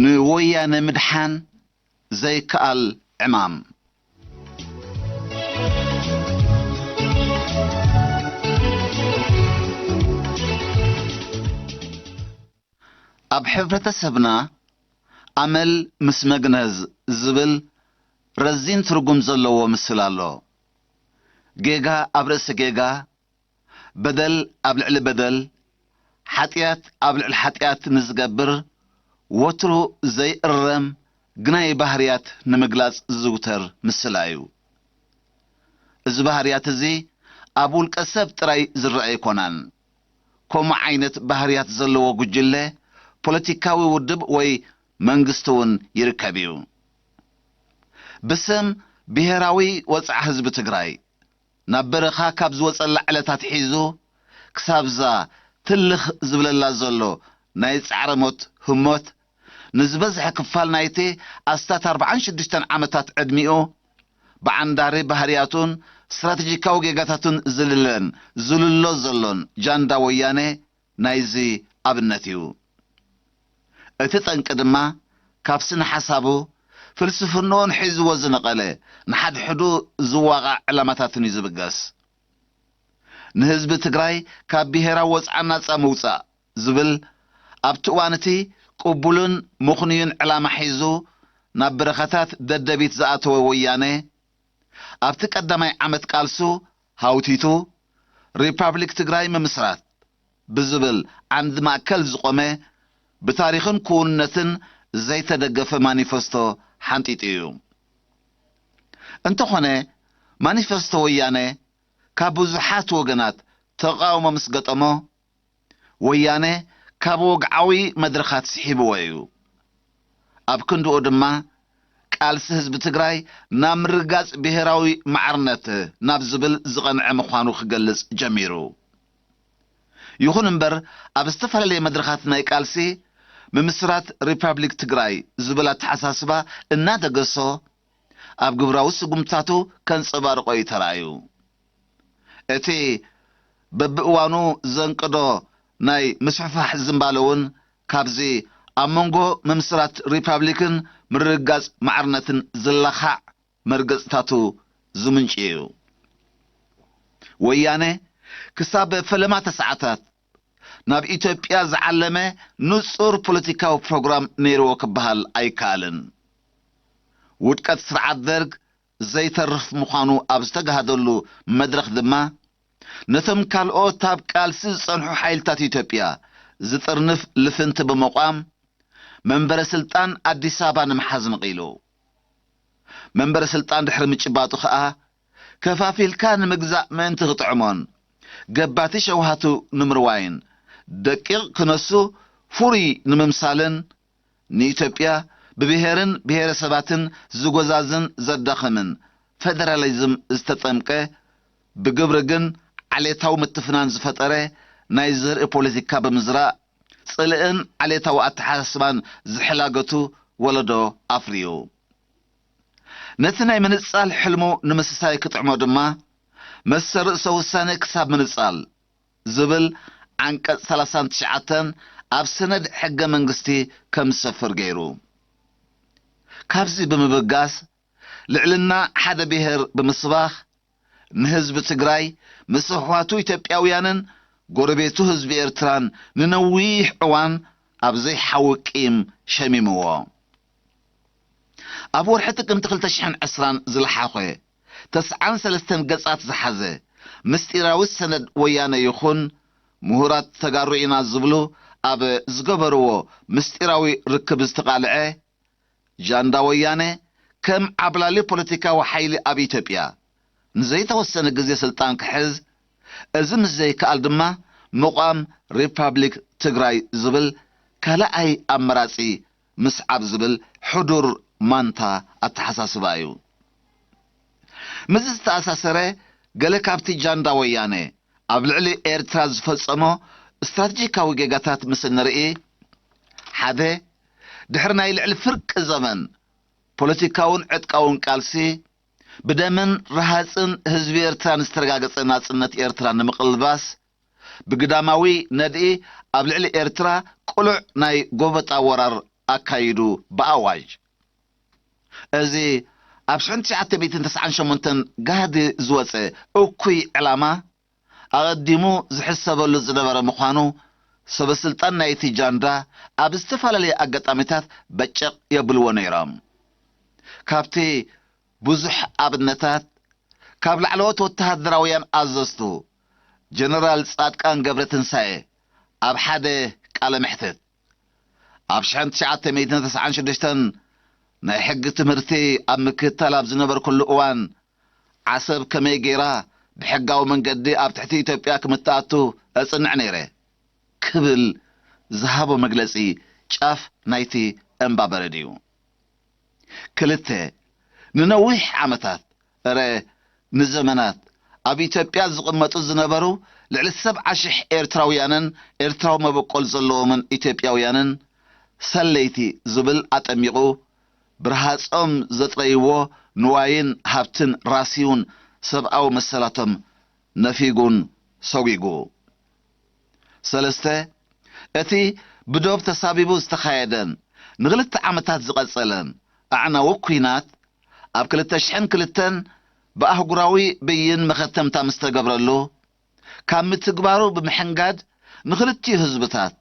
ንወያነ ምድሓን ዘይከኣል ዕማም። ኣብ ሕብረተሰብና ኣመል ምስ መግነዝ ዝብል ረዚን ትርጉም ዘለዎ ምስል ኣሎ። ጌጋ ኣብ ርእሲ ጌጋ፣ በደል ኣብ ልዕሊ በደል፣ ሓጢኣት ኣብ ልዕሊ ሓጢኣት ንዝገብር ወትሩ ዘይእረም ግናይ ባህርያት ንምግላጽ ዝዝውተር ምስላ እዩ። እዚ ባህርያት እዚ ኣብ ውልቀ ሰብ ጥራይ ዝረኣ ኣይኮነን። ከምኡ ዓይነት ባህርያት ዘለዎ ጉጅለ ፖለቲካዊ ውድብ ወይ መንግስቲ እውን ይርከብ እዩ። ብስም ብሄራዊ ወጽዓ ህዝቢ ትግራይ ናብ በረኻ ካብ ዝወጸላ ዕለት ኣትሒዙ ክሳብዛ ትልኽ ዝብለላ ዘሎ ናይ ጻዕረ ሞት ህሞት ንዝበዝሐ ክፋል ናይቲ ኣስታት ኣርብዓን ሽዱሽተን ዓመታት ዕድሚኡ ብዓንዳሪ ባህርያቱን ስትራተጂካዊ ጌጋታቱን ዝልለን ዝልሎ ዘሎን ጃንዳ ወያነ ናይዚ ኣብነት እዩ። እቲ ጠንቂ ድማ ካብ ስነ ሓሳቡ ፍልስፍናኡን ሒዝዎ ዝነቐለ ንሓድሕዱ ዝዋቓዕ ዕላማታትን እዩ ዝብገስ። ንህዝቢ ትግራይ ካብ ብሄራዊ ወፅዓ ናፃ ምውፃእ ዝብል ኣብቲ እዋን እቲ ቅቡልን ምኽኑይን ዕላማ ሒዙ ናብ በረኻታት ደደቢት ዝኣተወ ወያነ ኣብቲ ቀዳማይ ዓመት ቃልሱ ሃውቲቱ ሪፓብሊክ ትግራይ ምምስራት ብዝብል ዓንዲ ማእከል ዝቖመ ብታሪኽን ክውንነትን ዘይተደገፈ ማኒፈስቶ ሓንጢጡ እዩ። እንተኾነ ማኒፈስቶ ወያነ ካብ ብዙሓት ወገናት ተቓውሞ ምስ ገጠሞ ወያነ ካብ ወግዓዊ መድረኻት ስሒብዎ እዩ። ኣብ ክንድኡ ድማ ቃልሲ ህዝቢ ትግራይ ናብ ምርግጋፅ ብሄራዊ ማዕርነት ናብ ዝብል ዝቐንዐ ምዃኑ ክገልፅ ጀሚሩ። ይኹን እምበር ኣብ ዝተፈላለየ መድረኻት ናይ ቃልሲ ምምስራት ሪፓብሊክ ትግራይ ዝብል ኣተሓሳስባ እናደገሶ ኣብ ግብራዊ ስጉምትታቱ ከንጸባርቖ እዩ ተራእዩ። እቲ በብእዋኑ ዘንቅዶ ናይ ምስፍሕፋሕ ዝንባለ እውን ካብዚ ኣብ መንጎ ምምስራት ሪፓብሊክን ምርግጋጽ ማዕርነትን ዝለኻዕ መርገጽታቱ ዝምንጭ እዩ። ወያነ ክሳብ ፈለማ ተስዓታት ናብ ኢትዮጵያ ዝዓለመ ንጹር ፖለቲካዊ ፕሮግራም ነይርዎ ክበሃል ኣይከኣልን። ውድቀት ስርዓት ደርግ ዘይተርፍ ምዃኑ ኣብ ዝተጋህደሉ መድረኽ ድማ ነቶም ካልኦት ኣብ ቃልሲ ዝጸንሑ ሓይልታት ኢትዮጵያ ዝጥርንፍ ልፍንቲ ብምቋም መንበረ ስልጣን ኣዲስ ኣበባ ንምሓዝ ንቒሉ። መንበረ ስልጣን ድሕሪ ምጭባጡ ኸኣ ከፋፊልካ ንምግዛእ ምእንቲ ክጥዕሞን ገባቲ ሸውሃቱ ንምርዋይን ደቂቕ ክነሱ ፍሩይ ንምምሳልን ንኢትዮጵያ ብብሄርን ብሄረሰባትን ዝጎዛዝን ዘዳኽምን ፈደራሊዝም ዝተጠምቀ ብግብሪ ግን ዓሌታዊ ምትፍናን ዝፈጠረ ናይ ዘርኢ ፖለቲካ ብምዝራእ ጽልእን ዓሌታዊ ኣተሓሳስባን ዝሕላገቱ ወለዶ ኣፍርዩ። ነቲ ናይ ምንጻል ሕልሙ ንምስሳይ ክጥዕሞ ድማ መሰ ርእሰ ውሳነ ክሳብ ምንጻል ዝብል ዓንቀጽ ሰላሳን ትሽዓተን ኣብ ሰነድ ሕገ መንግስቲ ከም ዝሰፍር ገይሩ። ካብዚ ብምብጋስ ልዕልና ሓደ ብሄር ብምስባኽ ንህዝቢ ትግራይ ምስ ኣሕዋቱ ኢትዮጵያውያንን ጎረቤቱ ህዝቢ ኤርትራን ንነዊሕ እዋን ኣብ ዘይሓዊ ቂም ሸሚምዎ። ኣብ ወርሒ ጥቅምቲ ክልተ ሽሕን ዕስራን ዝለሓኾ ተስዓን ሰለስተን ገጻት ዝሓዘ ምስጢራዊ ሰነድ ወያነ ይኹን ምሁራት ተጋሩ ኢና ዝብሉ ኣብ ዝገበርዎ ምስጢራዊ ርክብ ዝተቓልዐ ጃንዳ ወያነ ከም ዓብላሊ ፖለቲካዊ ሓይሊ ኣብ ኢትዮጵያ ንዘይተወሰነ ግዜ ስልጣን ክሕዝ፣ እዚ ምስ ዘይከኣል ድማ ምቋም ሪፓብሊክ ትግራይ ዝብል ካልኣይ ኣመራጺ ምስዓብ ዝብል ሕዱር ማንታ ኣተሓሳስባ እዩ። ምስዚ ዝተኣሳሰረ ገለ ካብቲ ጃንዳ ወያነ ኣብ ልዕሊ ኤርትራ ዝፈጸሞ ስትራተጂካዊ ጌጋታት ምስ እንርኢ፣ ሓደ፣ ድሕሪ ናይ ልዕሊ ፍርቂ ዘመን ፖለቲካውን ዕጥቃውን ቃልሲ ብደምን ረሃጽን ህዝቢ ኤርትራ ንዝተረጋገጸ ናጽነት ኤርትራ ንምቕልባስ ብግዳማዊ ነድኢ ኣብ ልዕሊ ኤርትራ ቅሉዕ ናይ ጎበጣ ወራር ኣካይዱ ብኣዋጅ። እዚ ኣብ ሽሕን ትሽዓተ ሚእትን ተስዓን ሸሞንተን ጋህዲ ዝወጸ እኩይ ዕላማ፣ ኣቐዲሙ ዝሕሰበሉ ዝነበረ ምዃኑ ሰበ ስልጣን ናይቲ ጃንዳ ኣብ ዝተፈላለየ ኣጋጣሚታት በጨቕ የብልዎ ነይሮም። ካብቲ ብዙሕ ኣብነታት፣ ካብ ላዕለዎት ወተሃደራውያን ኣዘዝቱ ጀነራል ጻድቃን ገብረትንሳኤ ኣብ ሓደ ቃለ መሕትት፣ ኣብ ሽሕን ትሽዓተ ሚእትን ተስዓን ሽዱሽተን ናይ ሕጊ ትምህርቲ ኣብ ምክትታል ኣብ ዝነበርኩሉ እዋን፣ ዓሰብ ከመይ ገይራ ብሕጋዊ መንገዲ ኣብ ትሕቲ ኢትዮጵያ ክምትኣቱ እጽንዕ ነይረ ክብል ዝሃቦ መግለጺ ጫፍ ናይቲ እምባ በረድ እዩ። ክልተ፣ ንነዊሕ ዓመታት፣ እረ ንዘመናት ኣብ ኢትዮጵያ ዝቕመጡ ዝነበሩ ልዕሊ ሰብዓ ሽሕ ኤርትራውያንን ኤርትራዊ መበቆል ዘለዎምን ኢትዮጵያውያንን ሰለይቲ ዝብል ኣጠሚቑ ብረሃጾም ዘጥረይዎ ንዋይን ሃብትን ራስዩን ሰብኣዊ መሰላቶም ነፊጉን ሰጒጉ። ሰለስተ፣ እቲ ብዶብ ተሳቢቡ ዝተኻየደን ንኽልተ ዓመታት ዝቐጸለን ኣዕናዊ ኲናት ኣብ ክልተ ሽሕን ክልተን ብኣህጉራዊ ብይን መኸተምታ ምስ ተገብረሉ፣ ካብ ምትግባሩ ብምሕንጋድ ንኽልቲኡ ህዝብታት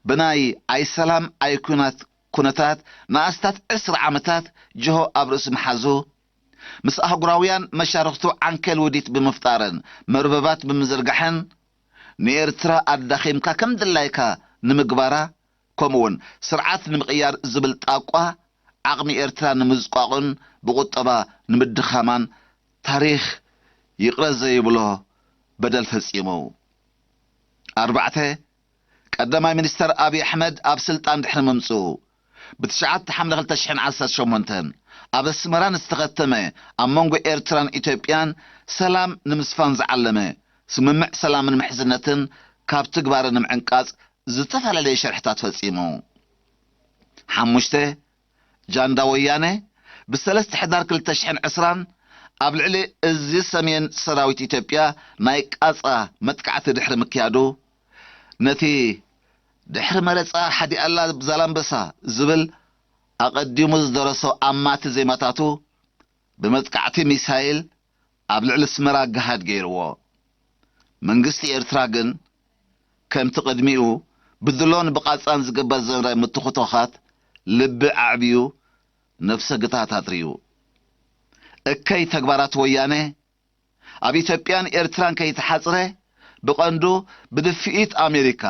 ብናይ ኣይሰላም ኣይኲናት ኩነታት ንኣስታት ዕስራ ዓመታት ጅሆ ኣብ ርእሱ ምሓዙ፣ ምስ ኣህጉራውያን መሻርኽቱ ዓንኬል ውዲት ብምፍጣርን መርበባት ብምዝርጋሕን፣ ንኤርትራ ኣዳኺምካ ከም ድላይካ ንምግባራ፣ ከምኡውን ስርዓት ንምቕያር ዝብል ጣቋ፣ ዓቕሚ ኤርትራ ንምዝቋቑን ብቁጠባ ንምድኻማን ታሪኽ ይቕረ ዘይብሎ በደል ፈጺሙ። ኣርባዕተ፣ ቀዳማይ ሚኒስተር ኣብይ ኣሕመድ ኣብ ስልጣን ድሕሪ ምምጽኡ፣ ብትሽዓተ ሓምለ ክልተ ሽሕን ዓሰርተ ሸሞንተን ኣብ ኣስመራ ንዝተኸተመ ኣብ መንጎ ኤርትራን ኢትዮጵያን ሰላም ንምስፋን ዝዓለመ ስምምዕ ሰላምን ምሕዝነትን ካብ ትግባረ ንምዕንቃጽ ዝተፈላለየ ሸርሕታት ፈጺሙ። ሓሙሽተ፣ ጃንዳ ወያነ ብሰለስተ ሕዳር ክልተ ሽሕን ዕስራን ኣብ ልዕሊ እዚ ሰሜን ሰራዊት ኢትዮጵያ ናይ ቃጻ መጥቃዕቲ ድሕሪ ምክያዱ፣ ነቲ ድሕሪ መረጻ ሓዲኣላ ዛላምበሳ ዝብል ኣቐዲሙ ዝደረሶ ኣማቲ ዜማታቱ፣ ብመጥቃዕቲ ሚሳይል ኣብ ልዕሊ ኣስመራ ገሃድ ገይርዎ። መንግስቲ ኤርትራ ግን፣ ከምቲ ቅድሚኡ ብድሎን ብቓጻን ዝግበር ዝነበረ ምትኹቶኻት፣ ልቢ ኣዕብዩ፣ ነፍሰ ግታት ኣጥርዩ። እከይ ተግባራት ወያነ ኣብ ኢትዮጵያን ኤርትራን ከይተሓጽረ፣ ብቐንዱ ብድፍኢት ኣሜሪካ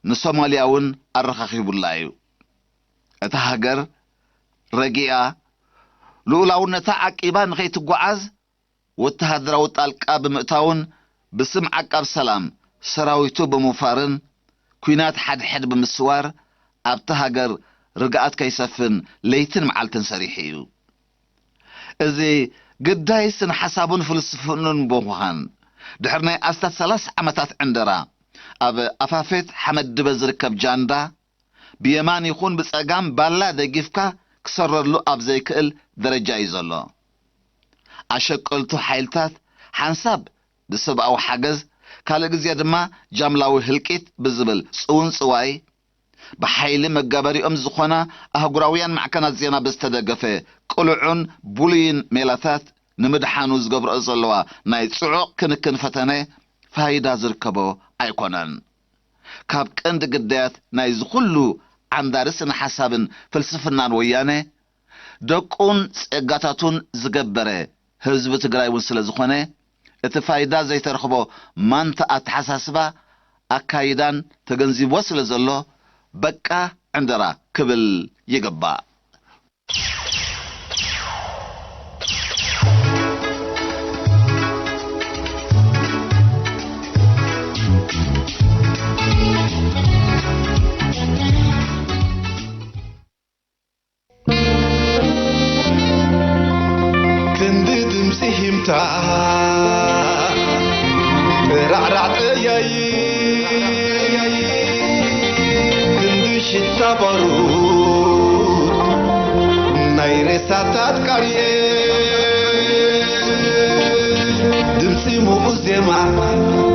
ንሶማልያ እውን ኣረኻኺቡላ እዩ። እታ ሃገር ረጊኣ፣ ልኡላውነታ ዓቂባ ንኸይትጓዓዝ ወተሃደራዊ ጣልቃ ብምእታውን ብስም ዓቃብ ሰላም ሰራዊቱ ብምውፋርን ኲናት ሓድሕድ ብምስዋር ኣብታ ሃገር ርግኣት ከይሰፍን ለይትን መዓልትን ሰሪሑ እዩ። እዚ ግዳይ ስነ ሓሳቡን ፍልስፍንኡን ብምዃን፣ ድሕሪ ናይ ኣስታት ሰላሳ ዓመታት ዕንደራ፣ ኣብ ኣፋፌት ሓመድ ድበ ዝርከብ ጃንዳ፣ ብየማን ይኹን ብጸጋም ባላ ደጊፍካ ክሰረሉ ኣብ ዘይክእል ደረጃ እዩ ዘሎ። ኣሸቀልቱ ሓይልታት ሓንሳብ ብሰብኣዊ ሓገዝ፣ ካልእ ግዜ ድማ ጃምላዊ ህልቂት ብዝብል ጽውንጽዋይ፣ ብሓይሊ መጋበሪኦም ዝኾና ኣህጉራውያን ማዕከናት ዜና ብዝተደገፈ ቅሉዕን ብሉይን ሜላታት ንምድሓኑ ዝገብርኦ ዘለዋ ናይ ጽዑቕ ክንክን ፈተነ ፋይዳ ዝርከቦ ኣይኮነን። ካብ ቀንዲ ግዳያት ናይዚ ኩሉ ዓንዳሪ ስነ ሓሳብን ፍልስፍናን ወያነ፣ ደቁን ጸጋታቱን ዝገበረ ህዝቢ ትግራይ እውን ስለ ዝኾነ፣ እቲ ፋይዳ ዘይተረኽቦ ማንታ ኣተሓሳስባ ኣካይዳን ተገንዚብዎ ስለ ዘሎ፣ በቃ ዕንደራ ክብል ይግባእ። ክንዲ ድምፂ ሂምታ ጥራዕራዕ ጠያይ፣ ክንዲ ሽታ ባሩድ ናይ ሬሳታት ቃርየ፣ ድምፂ ሙኡ ዜማ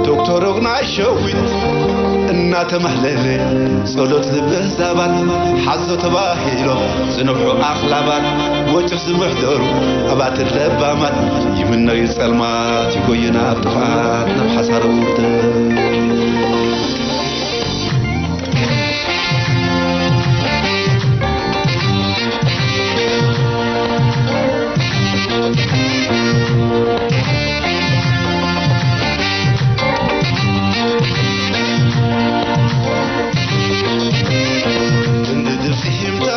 ዶክተር ኦግናይ ሸዊት። እናተማህለለ ጸሎት ልበዛባት ሓዞ ተባሂሎም ዝነብሑ ኣኽላባት ወጭፍ ዝምሕደሩ ኣባትን ለባማት ይምነዩ ጸልማት ይጎዩ ናብ ጥፍኣት ናብ ሓሳረ ውርደት። ክንዲ ድምፂ ሂምታ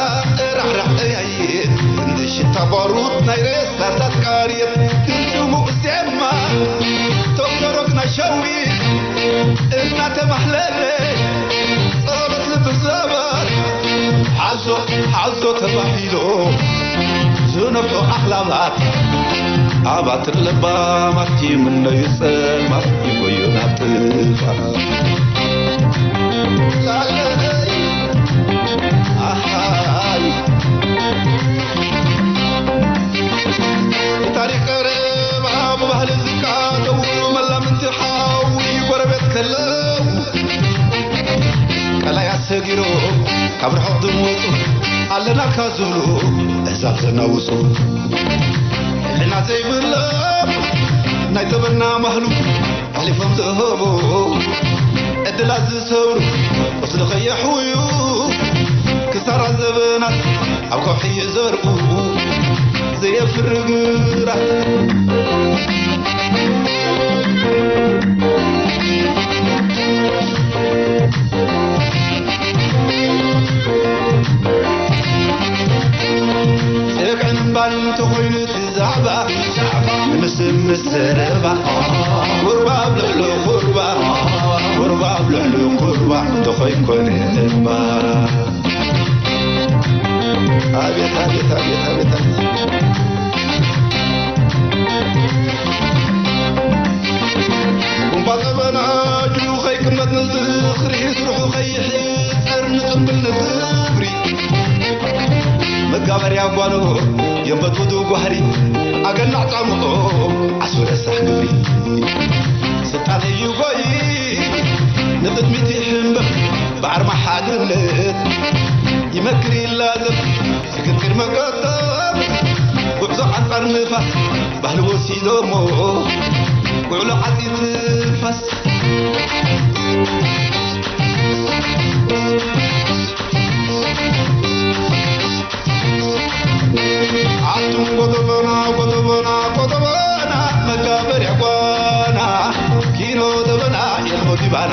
ራሕራሕ ጠያይት፣ ክንዲ ሽታ ባሩድ ናይ ሬሳታት ቃርየት፣ ድምፂ ሙቕ ዜማ ቶክቶሮክ ናይ ሸዊት እናተማህለለ ጸሎት ልቢ ዘባት ሓዞ ሓዞ ተባሂሎ ዝነፍሑ ኣኽላባት ኣባትር ለባማት ይምነዩ ጸልማት ይጎዩ ናብ ጥፋት። ላለይ ኣሃይ ብታሪኽ ቀረባ ብባህሊ ዝቃደው መላምንቲ ሓዊ ጎረቤት ከለው ቀላይ ኣሰጊሮም ካብ ርሑቕ ዝመጹ ኣለናልካ ዝብሉ ኣህዛብ ዘናውጹ። ሕልና ዘይብሎም ናይ ጥበና ማህሉ ኣሕሊፎም ዝህቡ ዕድላት ዝሰብሩ ቁስሊ ከየሕውዩ ክሳራ ዘበናት ኣብ ከውሒ ይዘርኡ ዘየፍሪ ግራት። ጽብዕን እምባን እንተኾይኑ እቲ ዛዕባ ንምስምስ ዘረባ፣ ኩርባ ኣብ ልዕሊ ኩርባ፣ ኩርባ ኣብ ልዕሊ ኩርባ እንተኾይኮነ እምባ። ኣቤት፣ ኣቤት፣ ኣቤት፣ ኣቤት፣ ኣቤት። ጉንባ ጠበና እጁ ከይቅመጥ ንዝኽሪ፣ ስርሑ ከይሕጸር ንጽንብል ንክብሪ። መጋበርያ ጓኖ የንበጥብጡ ጓህሪ፣ ኣገናዕ ጻምኦ ዓስቢ ረሳሕ ግብሪ። ስልጣን እዩ ጎይ ንቕድሚት ይሕምበብ፣ ብኣርማ ሓድነት ይመክር ይላዘብ። ስግግር መቀጠል ጉዕዞ ኣንጻር ንፋስ ባህሊ ወሲዶሞ ውዕሎ ዓጺ ትንፋስ። ኣቱም ጎተቦና ጎተቦና ጎተቦና መጋበርያ ጓና ኪኖ ተበና የልቦ ዲባና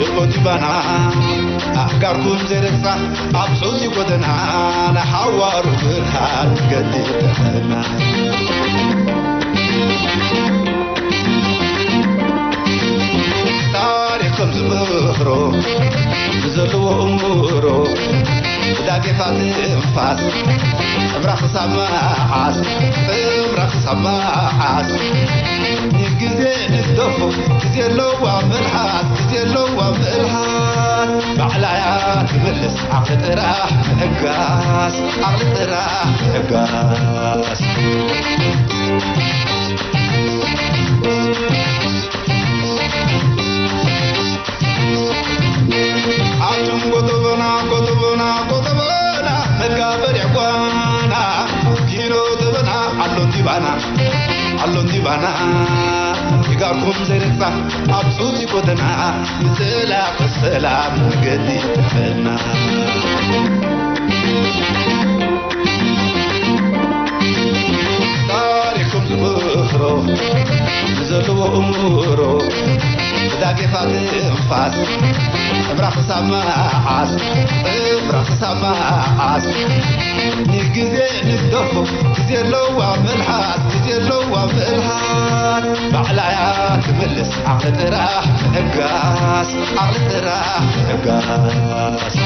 የልቦ ዲባና ኣእጋርኩም ዘይረግጻ ኣብ ጹጽ ጎደና ንሓዋሩ ብርሃን ገዲፈና። ታሪኽ ከም ዝምህሮ ብዘለዎ እምሮ ብዳጌታ ትንፋስ ጽምራ ክሳብ መዓስ ጽምራ ክሳብ መዓስ ንግዜ ንግደፎ ግዜ ኣለዋ መልሓስ ግዜ ኣለዋ መልሓስ ባዕላያ ትምልስ ዓቕሊ ጥራሕ ምሕጋስ ዓቕሊ ጥራሕ ምሕጋስ። ኣቱም ጎተቦና ጎተቦና ጎተቦና መጋበርያ ጓና ኪኖ ተበና ኣሎ እንዲባና ኣሎ እንዲባና ይጋርኩም ዘይረግጻ ኣብ ጹጺ ጎደና ንዘላቂ ሰላም መገዲ ጥዕና። ታሪኽኩም ዝምህሮ ንዘለዎ እምሮ ብዳጌታ ትንፋስ እምራ ክሳብ መዓስ እምራ ክሳብ መዓስ ንግዜ ንግደፎ ግዜ ኣለዋ መልሓስ ግዜ ኣለዋ መልሓስ ባዕላያ ትምልስ ዓቕሊ ጥራሕ ምሕጋስ ዓቕሊ ጥራሕ ምሕጋስ።